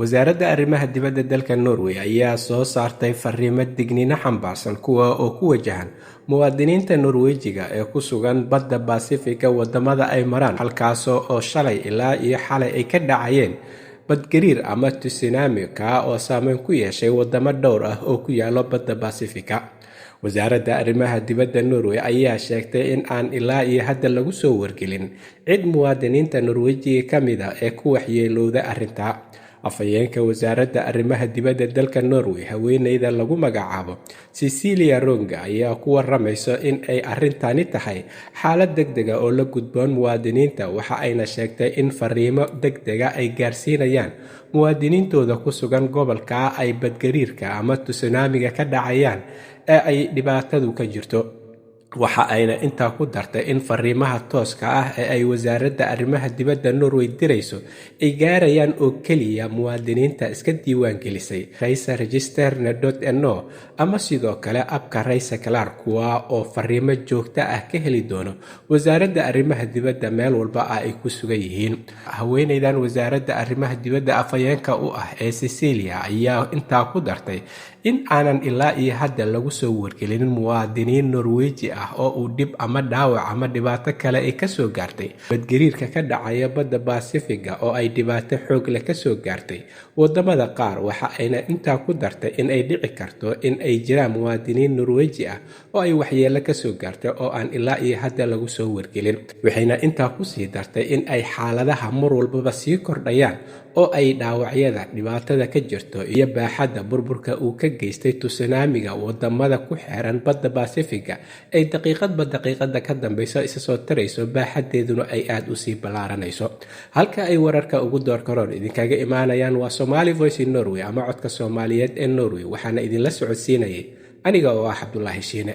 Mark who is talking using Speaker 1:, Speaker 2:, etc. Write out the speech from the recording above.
Speaker 1: Wasaaradda Arrimaha Dibadda dalka Norway ayaa soo saartay fariimo digniino xambaarsan, kuwa oo ku wajahan muwaadiniinta Norwejiga ee ku sugan badda Baasifiga wadamada ay maraan, halkaas oo shalay ilaa iyo xalay ay ka dhacayeen badgariir ama tsunami, kaa oo saameyn ku yeeshay wadamo dhowr ah oo ku yaalo badda Baasifika. Wasaaradda Arrimaha Dibadda Norway ayaa sheegtay in aan ilaa iyo hadda lagu soo wargelin cid muwaadiniinta Norwejiga ka mid ah ee ku waxyeelowda arrinta. Afhayeenka Wasaaradda Arrimaha Dibadda dalka Norway, haweeneyda lagu magacaabo Cecilia Ronga, ayaa ku waramaysa in ay arrintani tahay xaalad degdega oo la gudboon muwaadiniinta. Waxa ayna sheegtay in fariimo degdega ay gaarsiinayaan muwaadiniintooda ku sugan gobolka ay badgariirka ama tsunamiga ka dhacayaan ee ay dhibaatadu ka jirto. Waxa ayna intaa ku dartay in fariimaha tooska ah ee ay Wasaaradda Arrimaha Dibadda Norway dirayso ay gaarayaan oo keliya muwaadiniinta iska diiwaan gelisay reiseregistrene.no ama sidoo kale app-ka Rejseklar, kuwa oo fariimo joogto ah ka heli doono Wasaaradda Arrimaha Dibadda meel walba ah ay ku sugan yihiin. Haweeneydan Wasaaradda Arrimaha Dibadda afhayeenka u ah ee Cecilia ayaa intaa ku dartay in aanan ilaa iyo hadda lagu soo wargelinin muwaadiniin Norweji ah oo uu dhib ama dhaawac ama dhibaato kale ay kasoo gaartay badgariirka ka dhacaya badda Baasifiga oo ay dhibaato xoog leh kasoo gaartay wadamada qaar. Waxa ayna intaa ku dartay in ay dhici karto in ay jiraan muwaadiniin Norweji ah oo ay waxyeelo kasoo gaartay oo aan ilaa iyo hadda lagu soo wargelin. Waxayna intaa kusii dartay in ay xaaladaha mar walbaba sii kordhayaan oo ay dhaawacyada, dhibaatada ka jirto iyo baaxadda burburka uu ka geystay tsunamiga wadamada ku xeeran badda Baasifiga ay daqiiqadba daqiiqada ka dambeyso isa soo tarayso, baaxadeeduna ay aada usii ballaaranayso. Halka ay wararka ugu doorkaroon idinkaga imaanayaan waa Somali Voice in Norway ama Codka Soomaaliyeed ee Norway, waxaana idinla socodsiinayay aniga oo ah Cabdulaahi Shiine.